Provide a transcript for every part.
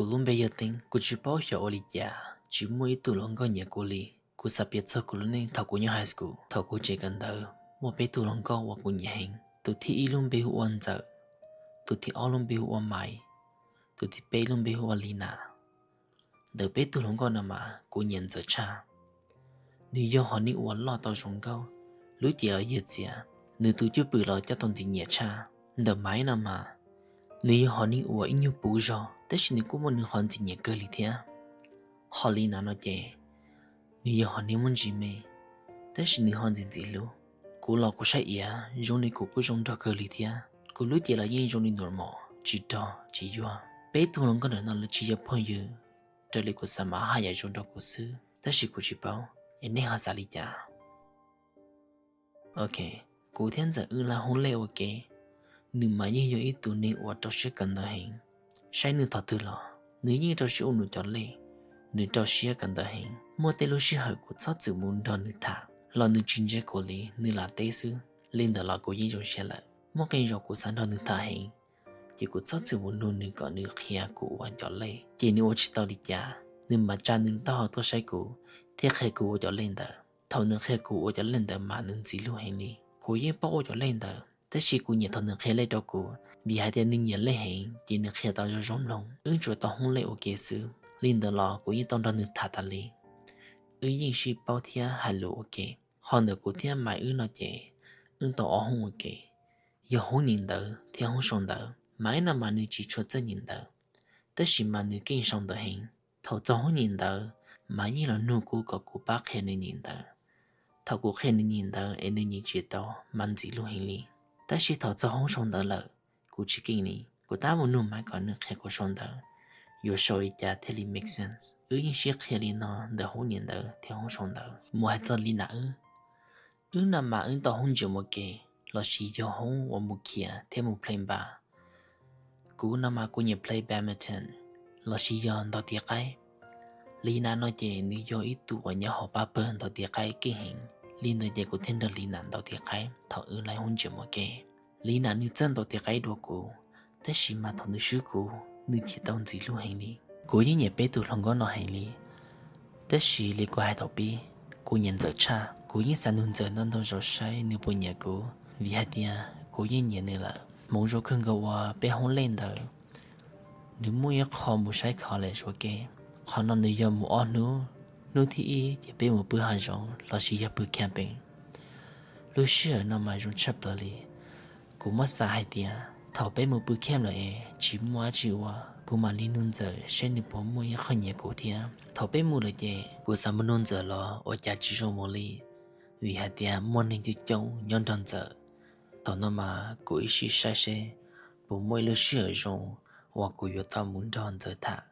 Kuv lub npe yog Teeb. Kuv tsis paub xyov ua li cas tsis muaj ib tug hluas nkauj nyiam kuv li. Kuv xav piav txog kuv lub neej thaum kuv nyob high school. Thaum kuv tsev kawm ntawv muaj peb tug hluas nkauj uas kuv nyiam heev. Tus thib ib lub npe hu ua Ntxawm, tus thib ob lub npe hu ua Maiv, tus thib peb lub npe hu ua Li Nas. Ntawm peb tug hluas nkauj no mas kuv nyiam Ntxawm tshaj. Nws yog hom neeg uas loj tau zoo nkauj, lub cev los yog txias, nws tus cwj pwm los coj tau ntxim nyiam tshaj. Ntawm Maiv no mas nws yog hom neeg uas ib nyuag puv zog tab sis nws kuj muaj nws qhov ntxim nyiam kawg li thiab. Ho Li Nas no ces nws yog hom neeg muaj ntsis me tab sis nws ho ntxim ntxim hlub. Kuv los kuv saib iav zoo li kuv kuj zoo nraug kawg li thiab. Kuv lub cev los yeej zoo li normal, tsis rog tsis yuag. Peb tug hluas nkauj ntawm no lawv tsis yog phooj ywg, raws li kuv xav mas haj yam zoo rau kuv xwb tab sis kuv tsis paub es nej ho xav li cas. Ok, kuv thiab Ntxawm wb laj hauj lwm ua ke. Nws mas yeej yog ib tug neeg uas rau siab kawm ntawv heev. Saib nws thaum twg los nws yeej rau siab ua nws cov lej. Nws rau siab kawm ntawv heev, muaj tej lub sij hawm kuv txhob txwm mus nrog nws tham los nws tsis ntsia kuv li, nws lam teb xwb. Li ntawd los kuv yeej zoo siab lawm. Muaj qee zaus kuv xav nrog nws tham heev, ces kuv txhob txwm mus nug nws kom nws qhia kuv ua cov lej, ces nws ua tsis tau li cas, nws mam tsa nws taub hau tuaj saib kuv thiab qhia kuv ua cov lej ntawd. Thaum nws qhia kuv ua cov lej ntawd mas nws ntxim hlub heev li. Kuv yeej paub ua cov lej ntawd tab sis kuv nyiam thaum nws qhia lej rau kuv, vim hais tias nws nyiam lej heev ces nws qhia tau zoo zoo mloog. Wb tsuas tau hauj lwm ua ke xwb, li ntawd los kuv yeej tau nrog nws tham tas li. Wb yeej sib paub thiab hais lus ua ke. Ho ntawm kuv thiab Maiv wb no ces wb tau ob hoob ua ke, yog hoob nyem ntawv thiab hoob sau ntawv. Maiv no mas nws tsis tshua txawj nyem ntawv tab sis mas nws keej sau ntawv heev. Thaum txog hoob nyem ntawv, Maiv yeej los nug kuv kom kuv pab qhia nws nyem ntawv. Thaum kuv qhia nws nyem ntawv es nws nyem tsis tau mas ntxim hlub heev li. Tab sis thaum txog hoob sau ntawv lawm, kuv tsis keej li. Kuv tab mus nug Maiv kom nws qhia kuv sau ntawv, yuav sau li cas thiaj li make sense. Wb yeej sib qhia li no ntawm hoob nyem ntawv thiab hoob sau ntawv. Mus hais txog Li Nas wb, wb no mas wb tau hoob gym ua ke, lossis yog hoob uas mus khiav thiab mus play npas. Kuv no mas kuv nyiam play badminton, lossis yog ntaus tiv qaib. Li Nas no ces nws yog ib tug uas nyob hauv pab pawg ntaus tiv qaib keej heev, li ntawd ces kuv thiaj nrog Li Nas ntaus tiv qaib thaum wb laj hoob gym ua ke. Li Nas nws txawj ntaus tiv qaib dua kuv, tab sis mas thaum nws swb kuv, nws chim tau ntxim hlub heev li. Kuv yeej nyiam peb tug hluas nkauj no heev li, tab sis li kuv hais thaum pib, kuv nyiam Ntxawm tshaj. Kuv yeej xav nug Ntxawm ntau ntau zaus saib nws puas nyiam kuv, vim hais tias kuv yeej nyiam nws lawm. Hmoov zoo kawg nkaus uas peb hoob lej ntawd, nws muaj ib qho mus saib college ua ke. Qhov no nws yog mus ob hnub, hnub thib ib ces peb mus pw hav zoov lossis yog pw camping. Lub sij hawm no mas zoo tshaj plaws li. Kuv muab xav hais tias thaum peb mus pw camp lawm es tsis muaj dab tsi ua, kuv mam li nug Ntxawm seb nws puas muaj ib qho nyiam kuv thiab. Thaum peb mus lawm ces kuv xav mus nug Ntxawm los ua cas tsis zoo mus li, vim hais tias muaj neeg coob coob nyob nrog Ntxawm. Thaum no mas kuv ib sij saib seb puas muaj ib lub sij hawm zoo uas kuv yuav tau mus nrog Ntxawm tham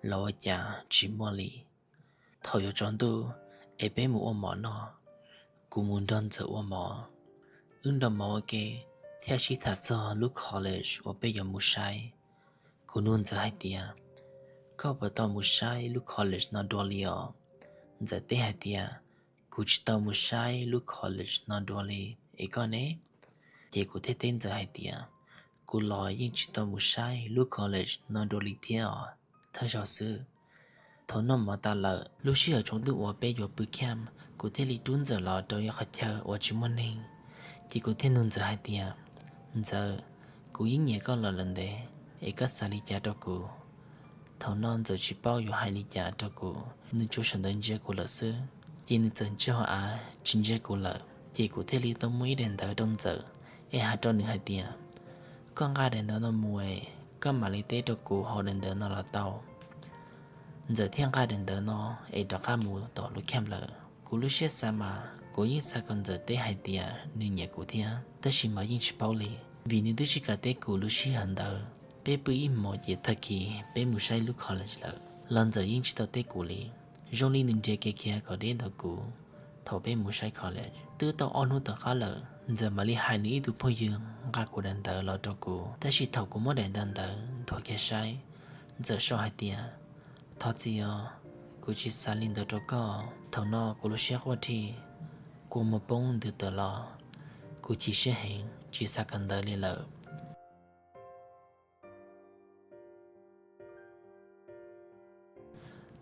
los ua cas tsis muaj li. Thaum yuav tsaus ntuj es peb mus ua mov noj, kuv mus nrog Ntxawm ua mov. Wb nrog mov ua ke thiab sib tham txog lub college uas peb yuav mus saib. Kuv nug Ntxawm hais tias, koj puas tau mus saib lub college no dua li os? Ntxawm teb hais tias, kuv tsis tau mus saib lub college no dua li, es koj ne? Ces kuv thiaj teb Ntxawm hais tias, kuv los yeej tsis tau mus saib lub college no dua li thiab os, thawj zaug xwb. Thaum noj mov tas lawm, lub sij hawm tsaus ntuj uas peb yuav pw camp, kuv thiaj li rub Ntxawm los rau ib qhov chaw uas tsis muaj neeg. Ces kuv thiaj nug Ntxawm hais tias, Ntxawm, kuv yeej nyiam koj los lawm ntev, es koj xav li cas rau kuv? Thaum no Ntxawm tsis paub yuav hais li cas rau kuv, nws tsuas sawv ntawd ntsia kuv lawm xwb. Ces nws txawm ntsia hauv av tsis ntsia kuv lawm, ces kuv thiaj li tau muab ib daim ntawv rau Ntxawm es hais rau nws hais tias, koj nqa daim ntawv no mus es koj mam li teb rau kuv hauv daim ntawv no los tau. Ntxawm thiaj nqa daim ntawv no es rov qab mus tom lub camp lawm. Kuv lub siab xav mas kuv yeej xav kom Ntxawm teb hais tias nws nyiam kuv thiab, tab sis mas yeej tsis paub li, vim nws twb tsis kam teb kuv lub sij hawm ntawd. Peb pw ib hmos ces tag kis peb mus saib lub college lawm los Ntxawm yeej tsis tau teb kuv li. Zoo li nws nrhiav kev khiav kom deb ntawm kuv. Thaum peb mus saib college twb tau ob hnub tom qab lawm, Ntxawm mam li hais nws ib tug phooj ywg nqa kuv daim ntawv los rau kuv, tab sis thaum kuv muab daim ntawv ntawd nthuav kiag saib, Ntxawm sau hais tias, thov txim os, kuv tsis xav li ntawd rau koj. Thaum no kuv lub siab quaj dhi, kua muag poob ntws tawm los, kuv chim siab heev tsis xav kawm ntawv li lawm.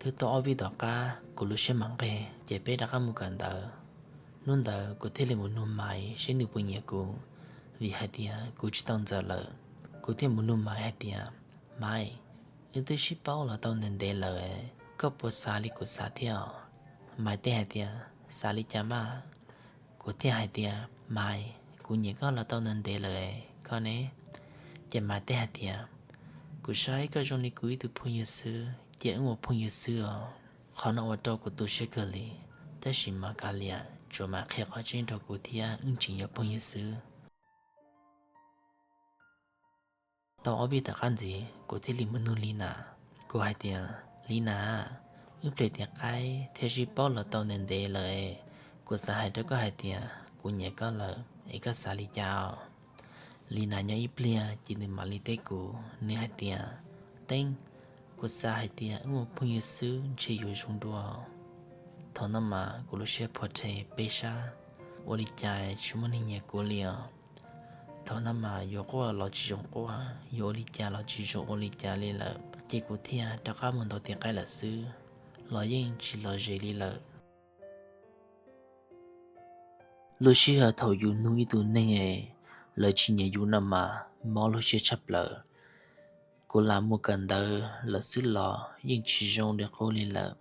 Twb tau ob vij tom qab kuv lub siab mam nqeg ces peb rov qab mus kawm ntawv. Hnub ntawd kuv thiaj li mus nug Maiv seb nws puas nyiam kuv, vim hais tias kuv tsis tau ntxawm lawm. Kuv thiaj mus nug Maiv hais tias, Maiv, wb twb sib paub los tau ntev ntev lawm, koj puas xav li kuv xav thiab os? Maiv teb hais tias, Xav li cas mas? Kuv thiaj hais tias, Maiv, kuv nyiam koj los tau ntev ntev lawm, koj ne? Ces Maiv teb hais tias, Kuv saib koj zoo li kuv ib tug phooj ywg xwb, ces wb ua phooj ywg xwb os. Qhov no ua rau kuv tu siab kawg li, tab sis mas kav liam, tsuas Maiv qhia qhov tseeb rau kuv thiab, wb tseem yog phooj ywg xwb. Tau ob vij tom qab ntxiv kuv thiaj li mus nug Li Nas. Kuv hais tias, Li Nas, wb pliag tiav qaib thiab sib paub los tau ntev ntev lawm, kuv xav hais rau koj hais tias kuv nyiam koj lawm es koj xav li cas os? Li Nas nyob ib pliag ces nws mam li teb kuv, nws hais tias, Teeb, kuv xav hais tias wb ua phooj ywg xwb ntshe yuav zoo dua. Thaum no mas kuv lub siab phom rhe peb sab, ua li cas tsis muaj neeg nyiam kuv li os. Thaum no mas yuav quaj los tsis zoo quaj, yuav ua li cas los tsis zoo ua li cas li lawm, ces kuv thiaj rov qab mus ntaus tiav qaib lawm xwb, los yeej tsis los ze li lawm. Lub sij hawm thaum yus nug ib tug neeg es lawv tsis nyiam yus no mas mob lub siab tshaj plaws. Kuv lam mus kawm ntawv lawm xwb los yeej tsis zoo li qub li lawm.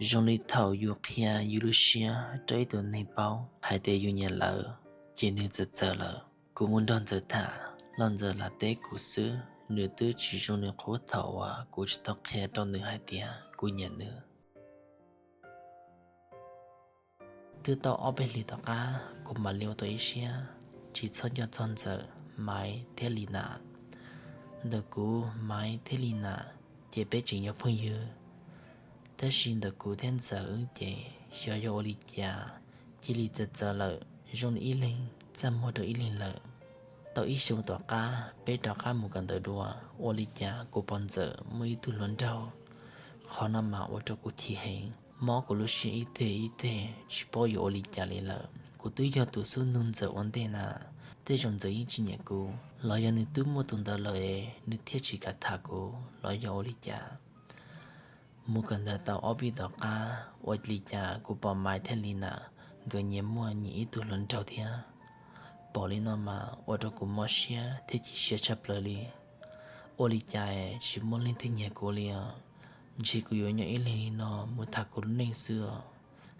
Zoo li thaum yus qhia yus lub siab rau ib tug neeg paub hais tias yus nyiam lawv, ces nws txawm txawm lawm. Kuv mus nrog Ntxawm tham los Ntxawm lam teb kuv xwb, nws twb tsis zoo li qub thaum uas kuv tsis tau qhia rau nws hais tias kuv nyiam nws. Twb tau ob peb hlis tom qab kuv mam li ua tau ib siab tsis txhob nco txog Ntxawm, Maiv thiab Li Nas. Ntawm kuv, Maiv thiab Li Nas ces peb tseem yog phooj ywg, tab sis ntawm kuv thiab Ntxawm wb ces xyov yog ua li cas cia li txawv txawv lawm, zoo li ib leeg txaj muag rau ib leeg lawm. Tau ib xyoo tom qab peb rov qab mus kawm ntawv dua, ua li cas kuv pom Ntxawm muaj ib tug hluas nraug. Qhov no mas ua rau kuv chim heev, mob kuv lub siab ib teg ib teg tsis paub yuav ua li cas li lawm. Kuv twb yog tus xub nug Ntxawm ua ntej na, tej zaum Ntxawm yeej tsis nyiam kuv los yog nws twb muaj tus ntawd lawm es nws thiaj tsis kam tham kuv los yog ua li cas. Mus kawm ntawv tau ob peb tom qab ua li cas kuv pom Maiv thiab Li Nas nkawd nyias muaj nyias ib tug hluas nraug thiab. Pom li no mas ua rau kuv mob siab thiab chim siab tshaj plaws li. Ua li cas tsis muaj leej twg nyiam kuv li os? Ntshe kuv yuav nyob ib leeg li no mus tham kuv lub neej xwb os.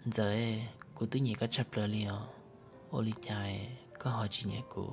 Ntxawm, kuv twb nyiam koj tshaj plaws li os, ua li cas koj ho tsis nyiam kuv?